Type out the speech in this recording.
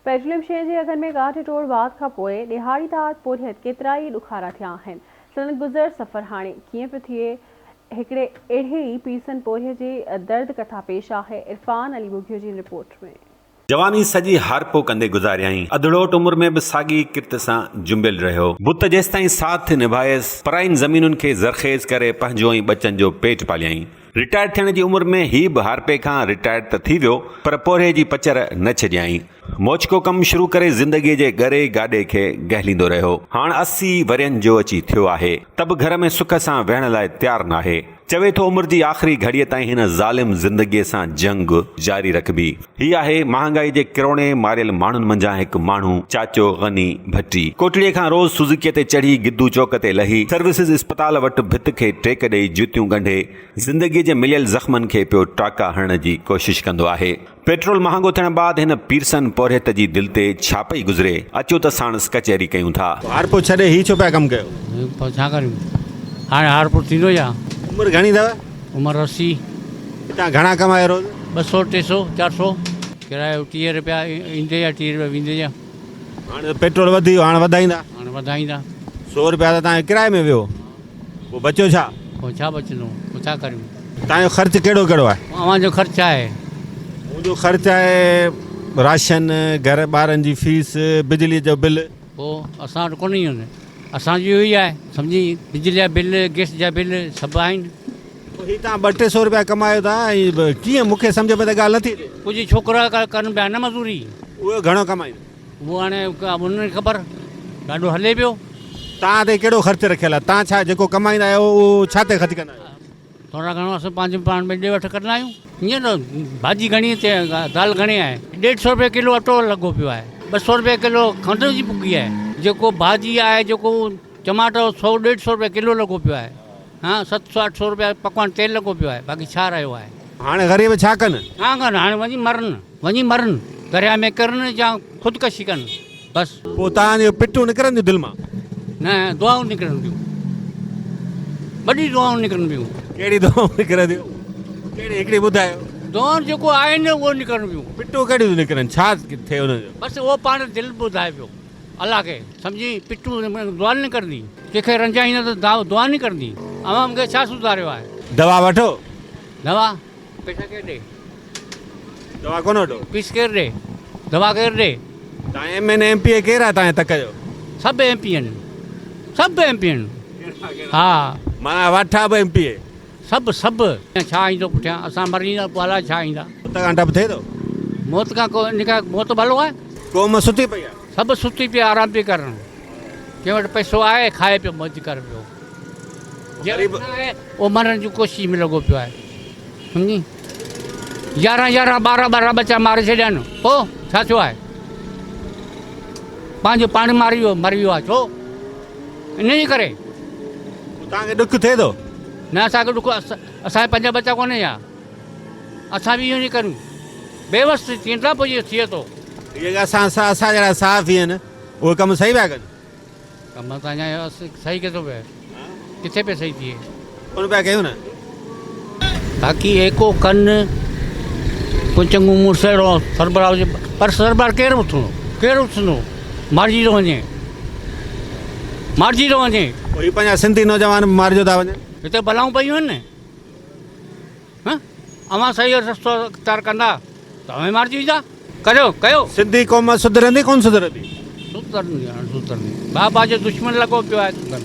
Petroleum شين جي اگهن ۾ ڳاٽ ٽوڙ واڌ کانپوء ڏهاڙيدار پورهيت ڪيترائي ڏکارا ٿيا آهن، سندن گذر سفر هاڻي ڪيئن پيو ٿئي، هڪڙي اهڙي ئي پيرسن پورهيت جي درد ڪٿا پيش آهي عرفان علي ٻگهيو جي رپورٽ ۾. جواني سڄي هارپو ڪندي گذاريائين. اڌڙوٽ عمر ۾ به ساڳي ئي ڪرت سان جنبيل رهيو. بت جيستائين ساٿ نڀايس، پراين زمينن کي زرخيز ڪري پنهنجو ۽ ٻچن جو پيٽ پاليائين. رٽائرڊ ٿيڻ جي عمر ۾ هي به هارپي کان رٽائرڊ ته ٿي ويو پر پورهيي جي پچر نه ڇڏيائين. موچڪو ڪم شروع ڪري زندگيء جي ڳري گاڏي کي گهليندو رهيو. هاڻ 80 ورهين جو اچي ٿيو آهي ته به گهر ۾ سک سان ويهڻ لاء تيار ناهي. چوي ٿو عمر جي آخري گهڙيء تائين هن ظالم زندگيء سان جنگ جاري رکبي. هي آهي مهانگائي جي ڪروڙين ماريل ماڻهن منجهان هڪ ماڻهو چاچو غني ڀٽي. ڪوٽڙيء کان روز سوزوڪيء تي چڙهي گدو چوڪ تي لهي سروسز اسپتال وٽ ڀت کي ٽيڪ ڏئي جوتيون ڳنڍي زندگيء جي مليل زخمن کي پيو ٽاڪا هڻڻ جي ڪوشش ڪندو آهي. پيٽرول مهانگو ٿيڻ بعد هن پيرسن پورهيت جي دل تي ڇا پئي گذري، اچو ته ساڻس ڪچهري ڪيون ٿا. هارپو ڇڏي هي ڇو پيا ڪم ڪيو؟ پوء ڇا ڪريون هاڻي هارپو ٿيندو ڇا؟ عمر گهڻي اٿو؟ عمر 80. هتان گهڻا ڪمايو روز؟ 200 300 400. ڪرايو 30 رپيا ايندي جا 30 رپيا ويندي جا. هاڻي ته پيٽرول وڌي ويو هاڻي وڌائيندا. هاڻي وڌائيندا. سو رپيا ته توهان جي ڪرائي ۾ ويو. پوء بچيو ڇا؟ پوء ڇا بچندو؟ پوء ڇا ڪريون؟ توهان جو خرچ ڪهڙو ڪهڙو آهي؟ اوهان جو خرچ ڇا آهي؟ منهنجو خرچ آهي راشن، گهر ٻارن جي فيس، بجليء جو بل. پوء اسان وٽ ڪونهي اهو. اسان جو اهو ئي آهي سمجهين بجلي جا بل، گئس جا بل سڀ آهن. پوء هي توهان ٻه ٽي سو رپيا ڪمايو ٿا ۽ ڪيئن مون کي سمجهه ۾ ته ڳالهه نٿي اچي. ڪجهه ڇوڪرا ڪن پيا نه مزوري. اهي گهڻو ڪمائين؟ اهو هاڻي انهن کي خبر. ڏاڍو هلي پيو. توهان تي ڪهڙو خرچ رکيل آهي؟ توهان ڇا جيڪو ڪمائيندا آهيو اهو ڇا تي خرچ ڪندا آهيو؟ ٿورا گهڻو اسان پنهنجي پاڻ ۾ ڏي وٺ ڪندا آهيون. هينئر ته ڀاڄي گهڻي ٿي دال گهڻي آهي. ڏيڍ سو روپيه ڪلو اٽو لڳو پيو آهي. 200 روپيه ڪلو کنڊ جي پڳي آهي. جيڪو ڀاڄي آهي جيڪو ٽماٽو سو ڏيڍ سو روپيه ڪلو لڳو پيو آهي. ها ست سو اٺ سو روپيه پڪوان تيل لڳو پيو آهي. باقي ڇا رهيو آهي. هاڻي غريب ڇا ڪن؟ ڇا ڪن هاڻي وڃي مرن. وڃي مرن درياء ۾ ڪرن يا خودڪشي ڪن بس. پوء توهان جون پٽون نڪرن ٿيون دل مان؟ نه دعائون نڪرن ٿيون وڏي دعائون نڪرن پيون. ڪهڙي دعائون نڪرن ٿيون؟ ڪهڙي هڪڙي ٻڌايو. دعائون جيڪو آهن اهو نڪرن پيون. پٽون ڪهڙيون ٿيون نڪرن ڇا ٿئي انهن جو؟ بس اهو پاڻ دل ٻڌائي پيو الله کي سمجهي پٽون دعا نه نڪرندي ڪنهن کي رنجائيندا ته دعا نه نڪرندي اوهان مون کي ڇا سڌاريو آهي. دوا وٺو. دوا پئسا ڪير ڏي. دوا ڪونه وٺو. پيس ڪير ڏي. دوا ڪير ڏي. تان M N A M P A ڪير آهي تان تڪ جو. سڀ ايم پي آهن سڀ ايم پي آهن ها. معنيٰ واٺا به ايم پي اي. سڀ سڀ. ڇا ايندو پٺيان اسان مري ويندا پوء الائي ڇا ايندا. موت کان ڊپ ٿئي ٿو. موت کان ڪو ان کان موت ڀلو آهي. قوم ستي پئي آهي. سڀ ستي پيا آرام پئي ڪرن. ڪنهن وٽ پئسو آهي کائي پيو موج ڪري پيو. جنهن وٽ نه آهي اهو مرڻ جي ڪوشش ۾ لڳو پيو آهي. سمجهي يارهن يارهن ٻارهن ٻارهن ٻچا ماري ڇڏيا آهن پوء ڇا ٿيو آهي پنهنجو پاڻ ماري ويو مري ويو آهي ڇو ان جي ڪري توهان کي ڏک ٿئي ٿو نه اسان کي ڏک اسان جا پنج ٻچا ڪونهي يا اسان به اهو نه ڪريون بيوس ٿين ٿا پوء اهو ٿئي ٿو هي اسان اسان جهڙا صحافي آهن اهي ڪم صحيح پيا ڪن ڪم ته اڃا صحيح ڪٿو پيو ڪٿي پيو صحيح ٿئي. ڪونه پيا ڪيون نه. باقي ايڪو ڪن ڪو چڱو مڙس اهڙو سربراهه هجي پر سربراهه ڪير اٿندو ڪير اٿندو مارجي ٿو وڃي مارجي ٿو وڃي. هي پنهنجا سنڌي نوجوان به مارجو ٿا وڃن. هتي بلائون پيون آهن نه. ها اوهان صحيح رستو اختيار ڪندا ته اوهين مارجي ويندا ڪريو ڪيو. سنڌي قوم سڌرندي ڪون سڌرندي. سڌرندي هاڻ سڌرندي بابا جو دشمن لڳو پيو آهي سڌرندي.